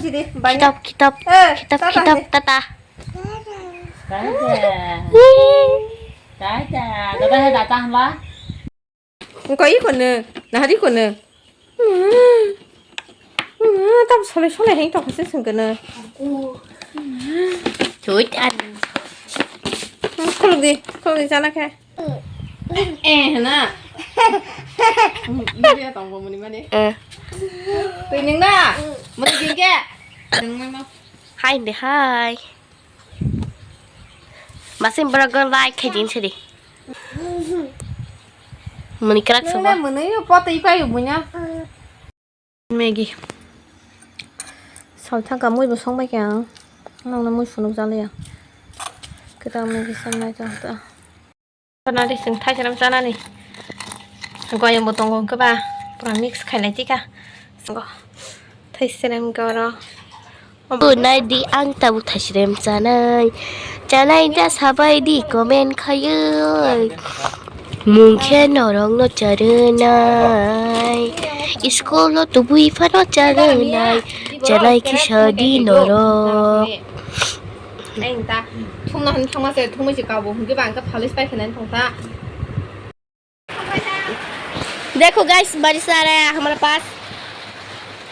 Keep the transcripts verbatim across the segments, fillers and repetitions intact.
Sidi, banyak. Kitab, kitab, Eh, kitab, tata kitab, ni. Tata. Tata. Tata. Tata, tata, tata, hamba. Engkau iko no, nahar iko no. Tam solai solai hai tongkha se sengkha no. Thut an. Khuluk di, khuluk di, chana khe. Eh, hena. Bia tong bo muni mani. Eh. Tui ning na. Muni gingke. Ning ma ma. Hai de hai. Masing borok go like khai din sidi. Muni krak sobo. Muni yo pota ipai bunya. Maggie. Salthangka mui bo songbai khe ang. Nangno mui phunuk jalaya. Kwtal Maggie sanai tong ta. Nari sing thaiseram chanani. Goyang bo tongo hwnkhe ba pura mix khailai tika. Singo thaiseram goro. Naidi ang tabuk thaiserem chanai. Chanai da sabai di comment khaiwi. Mungkhe norokno charwnai. School o tubui phano charwnai. Chanai kisa di norok. Ang ta thumna hwn thangma se thumui se kabo hwnkhe ba ang khe phalwi pai khe nai thang ta. देखो गाइस, बारिश आ रहा है हमारे पास,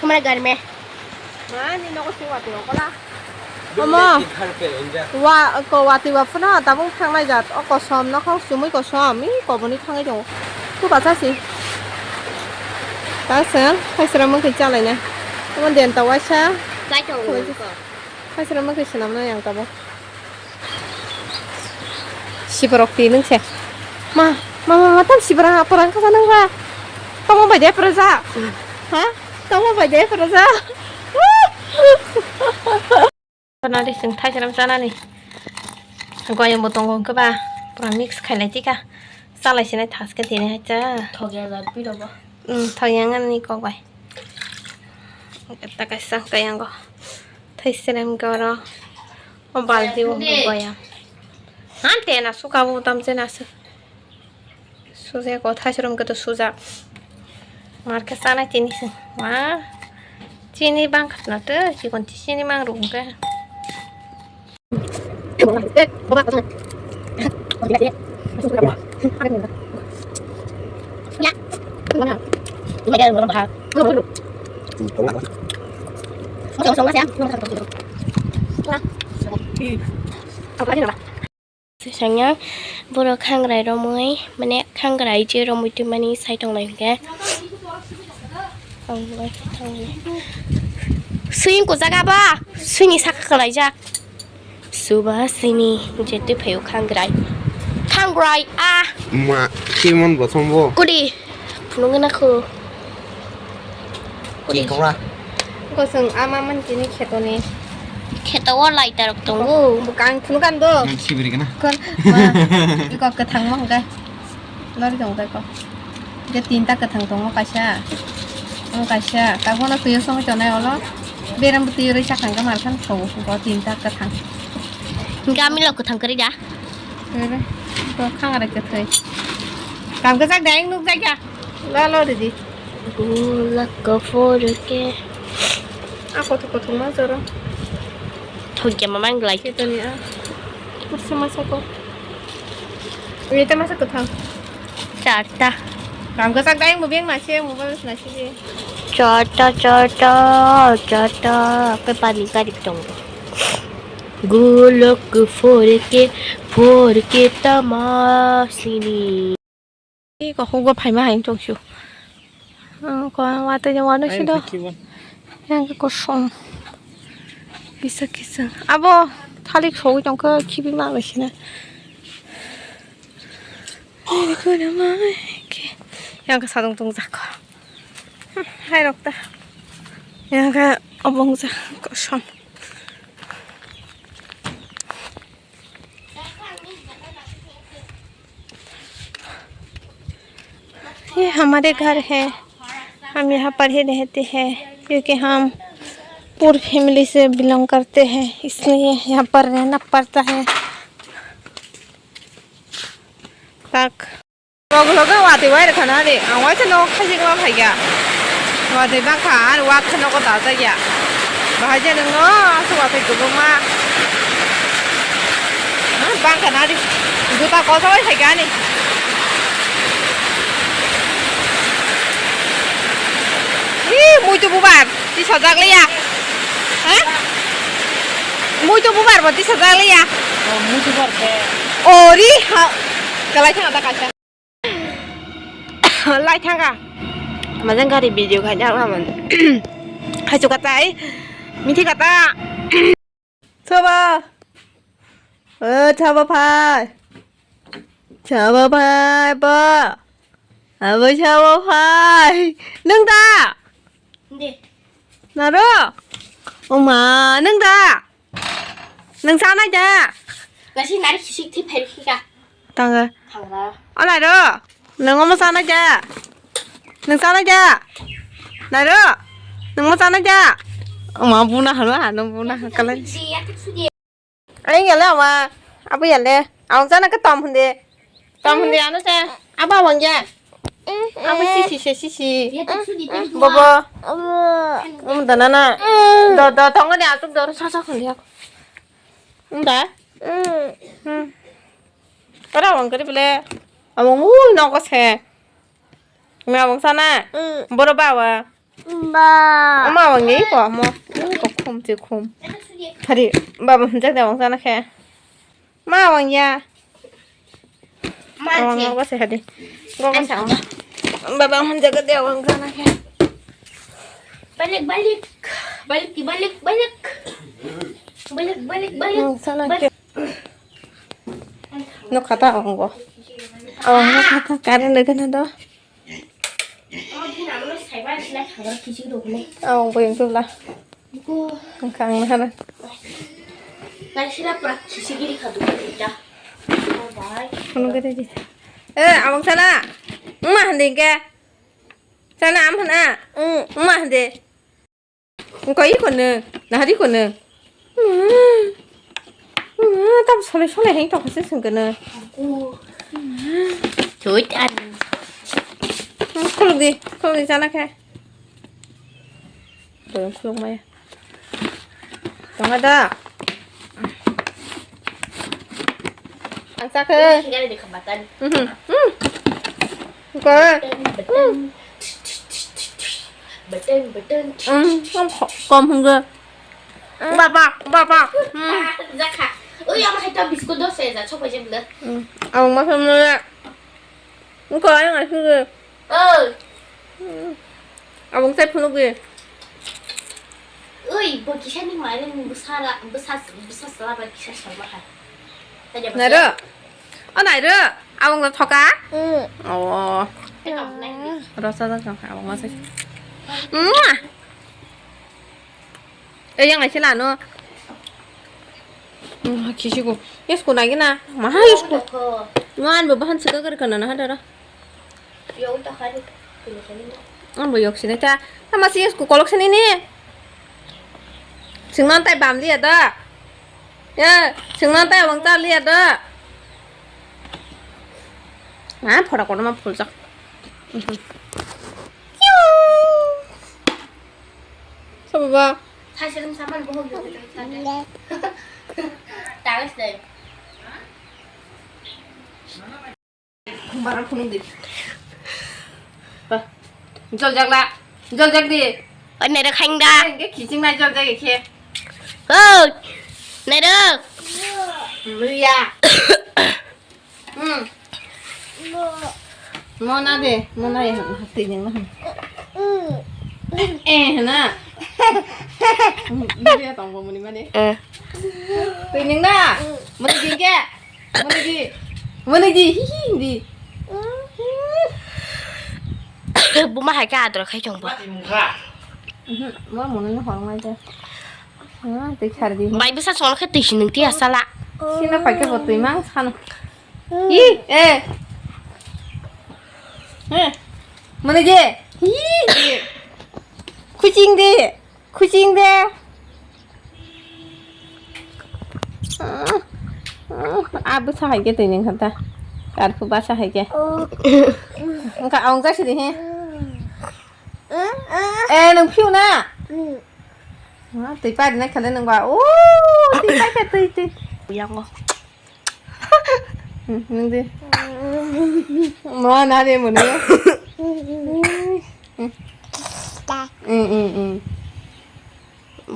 हमारे घर में। Mani nogo se watwi rok kola. Omo. Wa ko watwi wa phano tabung thangnai jat. O kosom nokhong sumui kosom. Mi koboni thangwi tongo. Tu bacha si. Ta se, hai sira mungkin chalai na. Omo den ta waisa. Lai tongo. Hai sira mungkin sinam na yang tabo. Siborok twi nung se. Ma, ma, ma, ma, tam siborok aporang kasa nung ba. Tamo bai de aporang ja. Ha? Tamo bai de aporang ja. Nari sing thaiseram chanani. Goyang bo tongo hwnkhe ba. Pura mix khailai tika. Chalai sinai thaske tini hai cha. Thokya jat pi robo. Hmm, thokya ngani kok bai. Etta kaisa kaya ngo. Thaiserem goro. O balti o boya. Han te na suka bo tam je na su. Suje ko thaiserem ko to suja. Mar ke sana chini se. Ma. Chini bang khatna te chikon chini mang rum ke. Sanya borok khangrai romwi, mane khangrai je romwi twi mani sai tongnai hwnkhe. Swing ko jaga ba, swing ni saka kwlaijak. Subhasini, je twi phaio khangrai. Khangrai, ah. Ma, khimon bothom bo. Kudi, phunukgwna kho. Ki khora. Ko chwng ama man tini khetoni. Kheto o laita rok tongo. Bwkang phunukgan do. Nang sibiri gana. Kon, ma, iko kwthang mo hwnkhe. Lori tongo tei ko. Je tinta kwthang tongo kaisa. Omo kaisa. Tabukno twiyo songwi tonai olo. Beram bo twiyo rwisa khangkhe markhan tongo. Bo tinta kwthang. Gamilo kwthang kwrwi da. Ere. Bo khangrai kwthwi. Kam kwchak dai nukjak ya. La lo ridi. Gulak kofor ke. A kothok kothok ma jora. Thokya mamang glai. Ketoni a. Kursa masa ko. Ini ta masa kwthang. Charta. Kam kwchak dai mo beng nasi mobile nasi je. Charta, charta, charta. Pe pani kari tong. Gulok forke, forke tamasini. Iko hugo phaima hai tongsu. Ko watwi wano sido. Yang kosom. Kisa kisa. Abo thalik sogwi tongkha khibi ma bai sina. Yang ka sadong tong jakho. Hai rok ta. Yang ka obong ja kosom. ये हमारे घर है, हम यहाँ पर ही रहते हैं क्योंकि हम पूर फैमिली से बिलोंग करते हैं, इसलिए यहाँ पर रहना पड़ता है। Tak. Rok loge watwi wai rwkha na de, ang waisa nogo khaijak ma phaikha. Watwi bangkha, ani watwi nogo dajak ya. Bahai je nungno aswk watwi kwbangma. Bangkha nari. Juta kosa bai phaikha ani. Ih, muitu bubar tisajak liya. Ha? Muitu bubar bo tisajak liya. Oh, muitu bubar khe. Ori ha. Kalai thang ada kaisa. Lai thangkha. Majang gari video khai jak laman. Hai chuka tai. Mithi kata. Chaba. O chaba phai. Chaba phai ba. Abo chaba phai. Nung da. Hindi. Naro. Oma, nung da. Nung sanai da. Kasi nari kisik thi phai khika. Tanga. Tanga. Alai ro. Nung omo sanai da. Nung sanai da. Naro. Nung omo sanai da. Oma buna halwa, nung buna kalai. Ai yale ama. Abu yale. Awang sana ke tom hunde. Tom hunde anu te. Aba awang ya. Abo sisi se sisi. Bobo. Um da nana. Do do tongo ni atuk do sa sa khun ya. Um da. Hmm. Ora awang kari bele. Awang u no ko se. Me awang sana. Boro bawa. Ba. Ama awang ni ko mo. Ko khum ti khum. Hari baba hunjak da awang sana khe. Ma awang ya. Awang go se hadi. Go go sa. Baba hon jaga de awang sana khe. Balik balik. Balik balik balik. Balik balik balik. Sana khe. No khata awang go. Awang no khata karen de gana do. Awang boyong tubla. Wngkha ang nahara. Phunuk gede di. Eh, abang sana. Wngma hande hingke. Sana am hana. Wngma hande. Wngkha iko nung, nahar iko nung. Tam solai solai heng tongkha se sengkhe nung. Thut ani. Khuluk di, khuluk di chana khe. Boyong khuluk maya. Tongkha da. Ang chakhe. Tinggal di kebatan. Mhm. Hmm. Khe. Beten, beten. Beten, beten. Hmm, kom, kom hingga. Baba, baba. Hmm. Jakha. Ui, ama hai to biskut dos se ja, sok pai je bela. Hmm. Ang ma khe mole. Ko ayang ai hingga. Oi. Hmm. Abang sai phunuk ge. Ui, bo kisa ni mai ni bwsa la, bwsa, bwsa sala ba kisa sala hai. Nairo. O nairo. Abang da thoka. Mm. Oh. Rosa da thoka abang ma sai. Mm. Eh, yang ai sila no. Mm, kisi ko. Yes ko nagi na. Maha yes ko. Man bo bahan sika kar kana na hadara. Ang bo yok sini ta. Tama si yes ku kolok sini ni. Singnan tai bam liya da. Ya, singnan tai wang ta liya da. Ma phora kono ma phul jak. Kiu. Sa baba. Thai serem saman bohong yok. Tagas dai. Bara phunuk di. Ba. Jol jak la. Jol jak di. Oi, nairo khaing da. Engke khiching nai jol jak khe. Oi. Nairo. Muya. Hmm. Mona de, mona ya, hati yang lah. Eh, na. Dia tong muni mani. Eh. Tui ning na. Muni gingke. Mani di. Mani di. Hihi di. Buma hai ka adro khai chong bo. Mati mungkha. Mhm, ma muni ni hor mai de. Ah, tei khar di. Bai bwsa song khe twi sinung ti asala. Sina pai khe bo twi mang san. Ih, eh. Eh. Mani di. Hihi. Kucing di. Kucing de. Ah, bwsa hai khe twi nung kha ta. Karphu bwsa hai khe. Wngkha, wngkha sidi he. Eh, nung phiu na? Ah, twi pari na khale nang ba. O, twi pai kha, twi, twi. Yang o. Hmm, nang di. Ma na de mo ne. Hmm, hmm, hmm.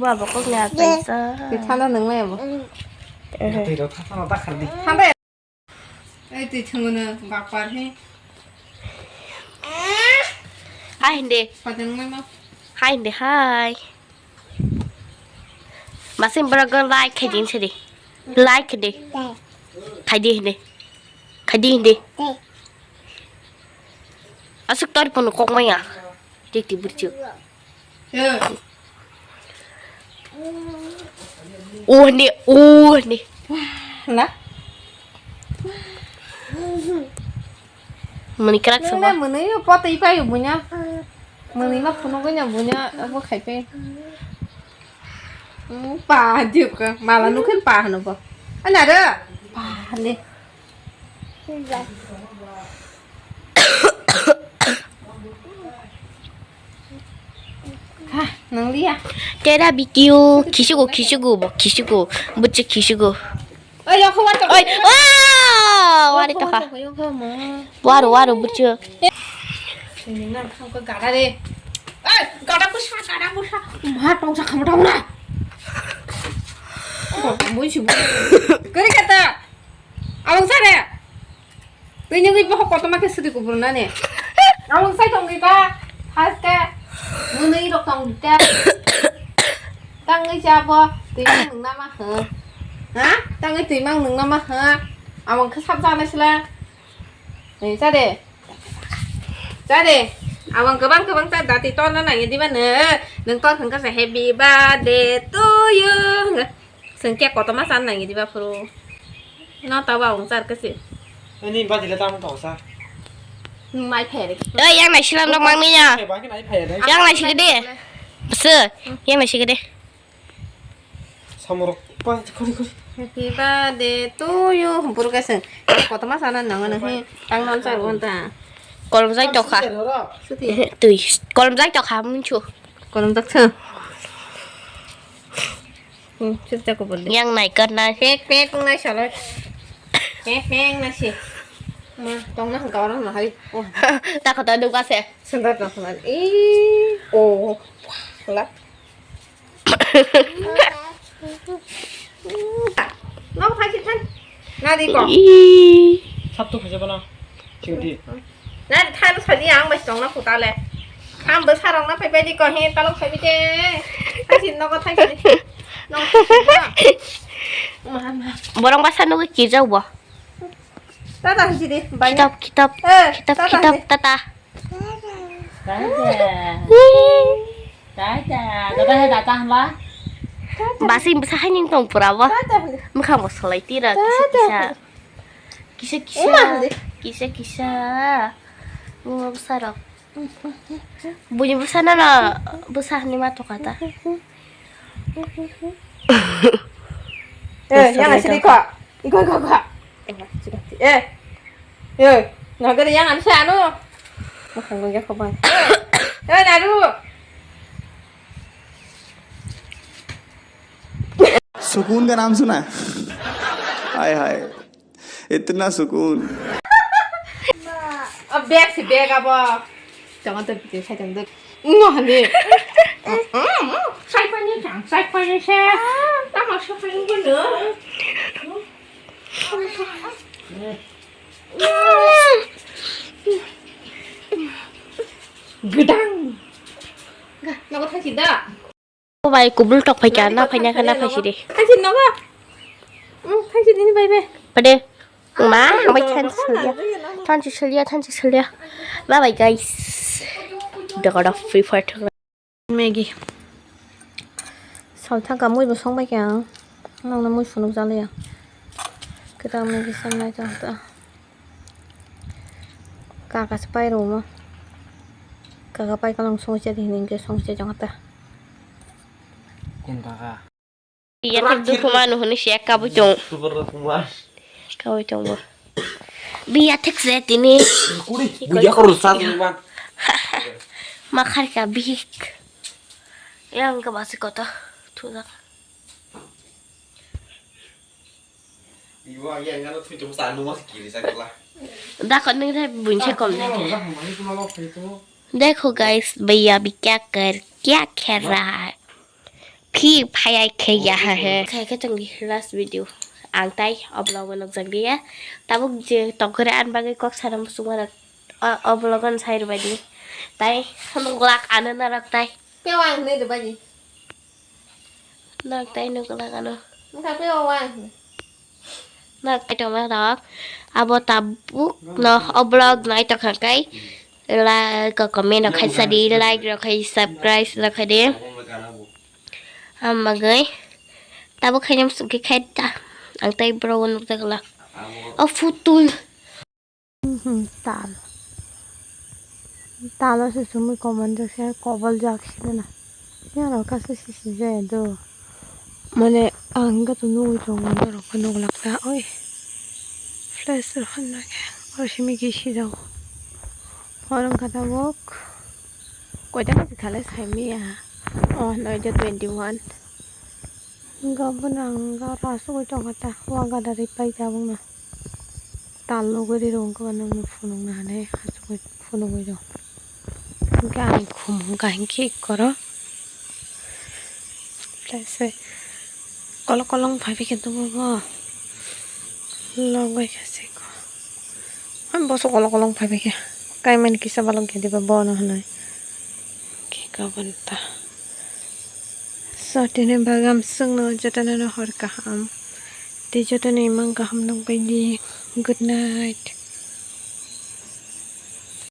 Ba ba kok na twi sa. Twi thanda nang mai mo. Twi ro thanda ta khar di. Thanda. Ei twi thwngno bakpar he. Hai hindi. Padang mai ma. Hai hindi hai. Masing beragam like khaidin sidi. Like di. Khaidi hindi. Khaidi hindi. Asuk tor pun kok maya. Dik di burju. Oh ni, oh ni. La. Mani krak sama. Mani pota ipai bunya. Mani ma phunuk nya bunya abo khaipe. Pa diuka mala nukhin pa hano bo. Ana re. Pa le. Ha, nang liya. Tera B Q, khisugo, khisugo, bo, khisugo, buche khisugo. Oi, yokho wato. Oi, oh, wari to kha. Yokho, yokho, ma. Waru, waru, buche. Ini nang khamka gada re. Oi, gada busa, gada busa. Ma, tongsa khamta ura. Kori kata. Abang sare. Twi nungwi bohok kotorma khe swtwi kuphur nani. Ang sai tongwi ba, haste mwnwi rok tongwi ta. Tangwi cha bo, twi mang nungna ma hw. Ha? Tangwi twi mang nungna ma hw. Among khe sab jana sila. Ni cha de. Cha de. Among kwbang kwbang cha dati torna nangya diba nw. Nung tor khun kha sa happy birthday to you. Sengke kotorma chan nangya diba phuru. No tawa ong char kasi. Ani bajile tam tong sa. Mai phere. Oi, yang nai silam dok mang niya. Ba ki nai phere. Yang nai sigede. Bese, yang nai sigede. Samurok pa khori khori. Happy birthday to you. Buru kasi. Kotorma sana nang na hi. Tang non char wanta. Kolom jai tokha. Suti. Tui. Kolom jai tokha munchu. Kolom jak sa. Hmm, sip ta kubur de. Yang nai kar nai. Pek pek nai salai. Pek pek nai si. Ma, tong na hangka orang nahai. Oh. Ta kata duk ase. Sendar na sana. Ih, oh. Lah. Nok thai si than. Na di ko. Ih. Sab tu khaja bana. Chiuti. Na than sadi ang bai tong na puta le. Ang bo sarong na phai bai di ko he talok phai bi te. Thai si nok thai si. Nok thai si. Ma ma. Borong basa nugwi kijau bo. Tata hai si di. Bai. Kitab kitab. Eh, kitab tata kitab hai. Tata. Tata. Tata. Tata hai tata hamba. Basi basa hai ning tong pura bo. Tata hai. Mukha mo solai tira kisa kisa. Kisa kisa. Uma hande. Kisa kisa. Bunga bwsa rok. Buini bwsa nana bwsa hani ma toka ta. Eh, yang asli ko. Iko iko ko. Eh, eh, nagari yang anu saya anu. Makan gue kau bang. Eh, naru. सुकून का नाम सुना है? हाय हाय, इतना सुकून। Bag si bag abo. Jangan tu bikin saya jangan tu. Nggak ni. Saya punya jang, saya punya saya. Tamak saya punya guna. Gedang. Nggak, nggak kasih dah. Bai kubul tok phai kha, na phai na kha, na phai si de. Thansi nogo. Hmm, thansi dini bai bai. Pade. Ma, bai thansi selia. Thansi selia, thansi selia. Bye bye guys. Daga da Free Fire thang. Maggie. Sal thang ka mui bo song bai kha. Nang na mui sunuk jale ya. Kita Maggie sam nai ta ta. Kaka se pai rw mo. Kaka pai kalang song se de hini ke song se jong ta. Kun kaka? Iya, tu dukhu manu hunu siya kabu chong. Super dukhu ma. Kabu chong bo. Biya thik se tini. Kuri, buya ko rusa man. Makhar ka bihik. Yang ke basi kota. thujak. Dakho nung thai buin se kom nai. Dekho guys, bhaiya abhi kya kar, kya kher raha hai? Phi phai ai khe ya ha he. Khai khe tong di last video. Ang tai o vlog o nukjak liya. Tabuk je tongkore an bagwi kok sana muchungma rok o, o vlog o sai rwbai di. Tai nung glak ano narok tai. Tei ang hinwi rwbai di. Nok tai nuk lagano. Wngkha tei o ang hinwi. Nok tai tongma rok. Abo tabuk no o vlog nai tongkha kai. Like, comment rok khai sa di, like rok khai, subscribe rok khai di. Hamagwi. Tabuk khai nam sukhi khai ta. Ang tai bro nuk ta glak. O futul. Mhm, tal. Talo se sumui komanjak se, koboljak se na. Yang rok kaisa sisi jaya do. Mane ang gato nugui tongo norok khe nuglak ta oi. Flash rok hwnna khe oro simi gisi jago. Hor wngkha tabuk. Koita baji khalai saimanya. Oh, noita twenty one. Hwnkhe obono ang oro asugui tongkha ta. Wa gada ri paikha aboni. Tal nugui rw wngkha nokni phunukna hinwi asugui phunugui rw. Hwnkhe ang khum hwnkha hinkhe ikkoro. Tei se kolok kolok phaibaikhe dubugo. Logbaikha se ko. Ang boso kolok kolok phaibaikhe. Kaimani kisa balok gede ba bono hinwi. Khe kabun ta. So, tini bagam sungno jotono hor kaham. Tei jotono imang kaham nukbaidi. Good night.